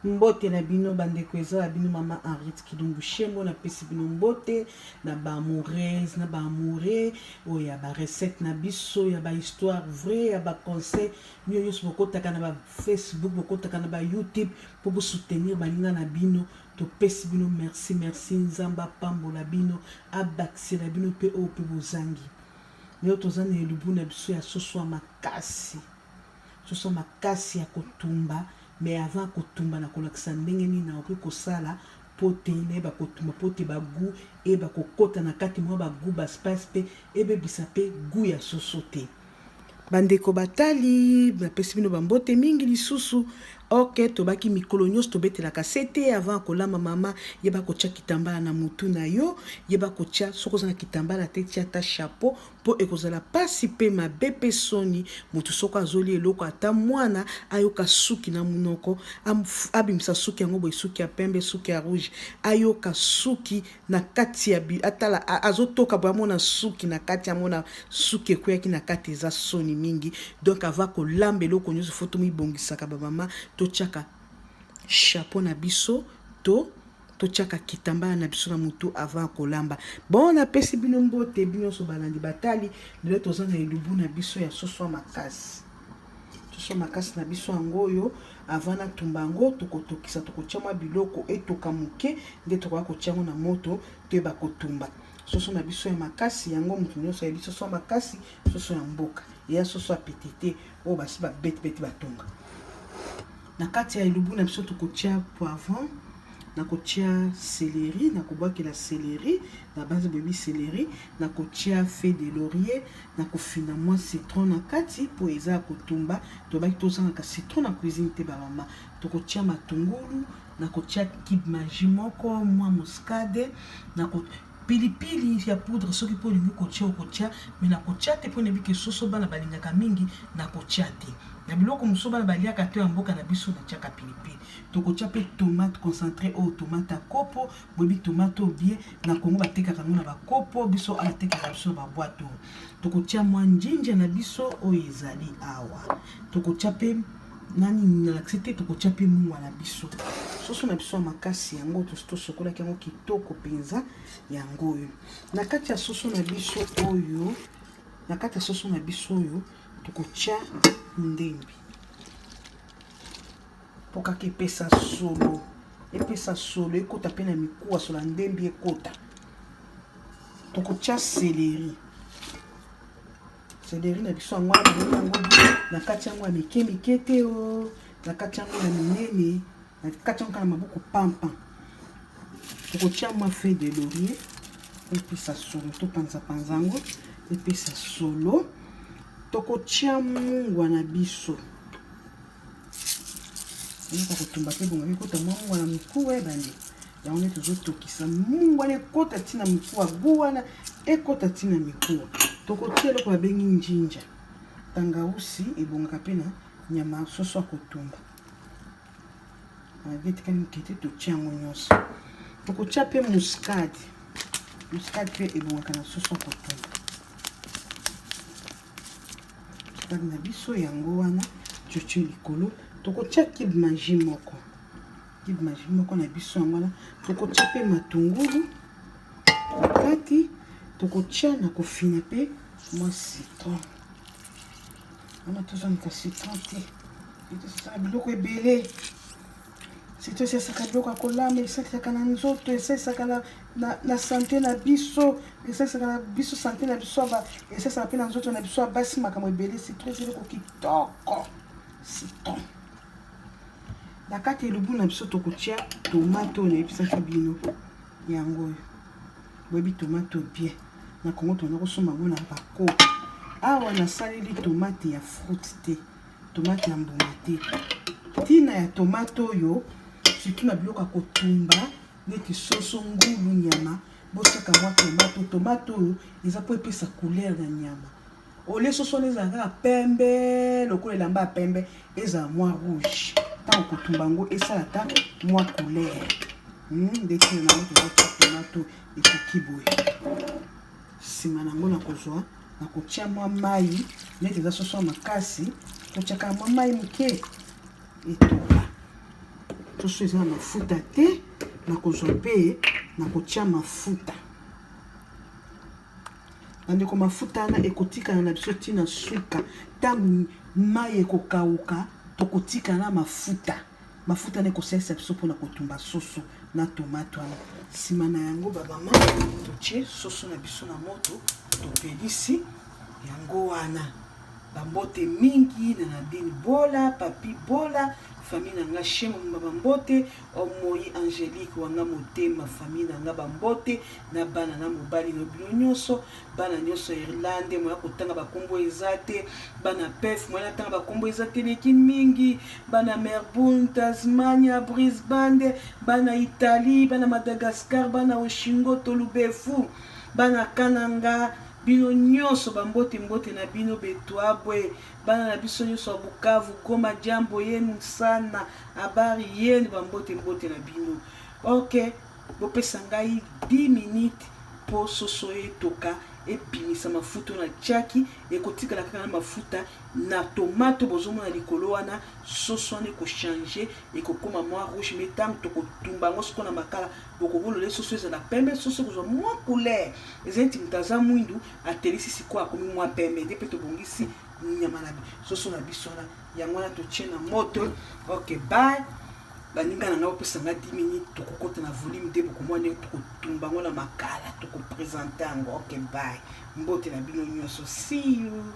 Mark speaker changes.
Speaker 1: Mbote na bino ba ndeko eza ya bino mama Henriette Kilumbu Shembo na pesi bino mbote na ba amoureuse na ba amoureux oyo ya ba recette na biso ya ba histoire vraie ya ba conseil bino nyonso bokotaka na ba Facebook bokotaka na ba YouTube mpo bo soutenir baninga na bino topesi bino merci merci Nzambe apambola bino abakisela bino mpe oyo mpe bozangi lelo toza na elubu na biso ya soso ya makasi Soso makasi ya kotumba mais avant ya kotumba nakolakisa ndenge nini nakoki kosala po te nayeba kotumba po te ba gout eyeba kokota na kati mua ba gout ba spice pe ebebisa pe gout ya soso te. Bandeko batali napesi bino ba mbote mingi lisusu ok tobaki mikolo nyonso tobetelaka sete avant ya kolamba mama yeba kotia kitambala na mutu na yo yeba kotia soki oza na kitambala te tia ata chapeau Mpo ekozala pasi mpe mabe mpe soni moto soko azolia eloko ata mwana ayoka suki na munoko abimisa suki yango boye suki ya pembe suki ya rouge ayoka suki na kati ya atala azotoka boye amona suki na kati amona suki ekweyaki na kati eza soni mingi donc ava kolamba eloko nyonso fo tomibongisaka bamama totiaka chapeau na biso to Totiaka kitambala na biso na mutu avant ya kolamba. Bon, napesi bino mbote bino nyonso balandi batali. Lelo toza na elubu na biso ya soso ya makasi. Soso ya makasi na biso yango oyo avant natumba yango tokotokisa, tokotia mwa biloko etoka moke nde tokoya kotia yango na moto toyeba kotumba. Soso na biso ya makasi yango moto nyonso ayebi soso ya makasi, soso ya mboka. Eya soso ya pete te oyo basi babeti-beti batonga. Na kati ya elubu na biso tokotia poivron, nakotia celery, nakobwakela celery, na base boyebi celery, nakotia feuille de laurier, nakofina mwa citron na kati mpo eza ya kotumba. Tobaki tozangaka citron na cuisine te ba mama. Tokotia matungulu, nakotia cube magie moko, mwa muscade, nako pilipili ya poudre soki mpo olingi kotia okotia, mais nakotia te mpo nayebi ke soso bana balingaka mingi, nakotia te. Na biloko mosusu bana baliaka to ya mboka na biso natiaka pilipili. Tokotia mpe tomate concentre oyo tomate ya kopo, boyebi tomate oyo bien na Congo batekaka yango na bakopo, biso awa batekaka biso na baboite oyo. Tokotia mwa njinja na biso oyo ezali awa. Tokotia mpe nani nalakisi te, tokotia mpe mungwa na biso. Soso na biso ya makasi yango tosokolaki yango kitoko mpenza yango oyo. Na kati ya soso na biso oyo, na kati ya soso na biso oyo tokotia ndembi mpo kaka epesa solo, epesa solo ekota mpe na mikuwa, solo ya ndembi ekota. Tokotia celery, celery na biso yango wana bomoni yango na kati yango ya mike mike te o, na kati yango ya minene, na kati yango kaka na maboko pampa. Tokotia mwa feuille de laurier epesa solo, topanzapanza yango epesa solo. Tokotia mungwa na biso eloko kotumba mpe bongo ekota mwa mungwa na mikuwa ebandi yango nde tozotokisa mungwa wana ekota ntina mikuwa gu wana ekota ntina mikuwa. Tokotia eloko babengi njinja, tangausi ebongaka mpe na nyama soso ya kotumba. Malgre etikali moke te, totia yango nyonso. Tokotia mpe muscade, muscade mpe ebongaka na soso ya kotumba. Muscade na biso yango wana totie likolo. Tokotia cube magie moko, cube magie moko na biso yango wana. Tokotia mpe matungulu na kati, tokotia na kofina mpe mwa citron wana. Tozongisa citron te, etosala biloko ebele. Citron esalisaka biloko ya kolamba, esalisaka na nzoto, esalisaka na, na, na sante na biso, esalisaka na biso sante na biso, esalisaka mpe na nzoto na biso ya basi, makambo ebele. Citron eza eloko kitoko. Citron na kati ya elubu na biso tokotia tomate oyo nayebisaki bino yango oyo. Boyebi tomate oyo bien na Congo tobanda kosomba yango na bakopo. Awa nasaleli tomate ya fruite te, tomate ya mbuma te. Ntina ya tomate oyo surtout na biloko ya kotumba neti soso, ngulu, nyama, botiaka mwa tomate. Tomate oyo eza mpo epesa couleur na nyama. Olie soso wana ezala kaka pembe lokola elamba ya pembe, ezala mwa rouge ntango kotumba yango esala ata mwa couleur. Nde ntina nango tozotia tomato ekoki boye. Nsima nango nakozwa nakotia mwa mai neti eza soso ya makasi, totiaka mwa mai moke etoka. Soso eza na mafuta te, nakozwa mpe nakotia mafuta. Bandeko, mafuta wana ekotikala na biso ntina suka. Ntango mai ekokauka, tokotikala na mafuta. Mafuta wana ekosalisa biso mpona kotumba soso na tomate wana. Nsima na yango, bamama, totie soso na biso na moto, topelisi yango wana. Bambote mingi na Nadine Bola, Papi Bola, famille na nga Shemo bambote, Omoi Angélique wanga motema, famille na nga bambote, na bana na mobali na bino nyonso, bana nyonso ya Irlande, moya kotanga bakombo eza te, bana Pef, moya natanga bakombo eza te, leki mingi, bana Melbourne, Tasmania, Brisbane, bana Italie, bana Madagascar, bana Oshingo, Tolubefu, bana Kananga, bino nyonso bambote, mbote na bino betwabwe, bana na biso nyonso ya Bukavu, Goma, jambo yenu sana, habari yenu, bambote, mbote na bino. Ok, bopesa ngai 10 minutes mpo soso etoka, ebimisa mafuta oyo natiaki. Ekotikala kaka na mafuta na tomate. Bozomona likolo wana, soso wana ekochange, ekokóma mwa rouge. Mais ntango tokotumba yango sikoyo na makala, bokobolola soso ezala pembe. Soso ekozwa mwa couleur, eza neti moto aza mwindu, atelisi, sikoyo akomi mwa pembe. Nde mpe tobongisi nyama na soso na biso wana. Yango wana totie na moto. Ok, bye baninga na ngai, opesa ngai 10 minutes, tokokota na volume 2. Bokomona ndenge tokotumba yango na makala, tokopresente yango. Ok, bye, mbote na bino nyonso, see you.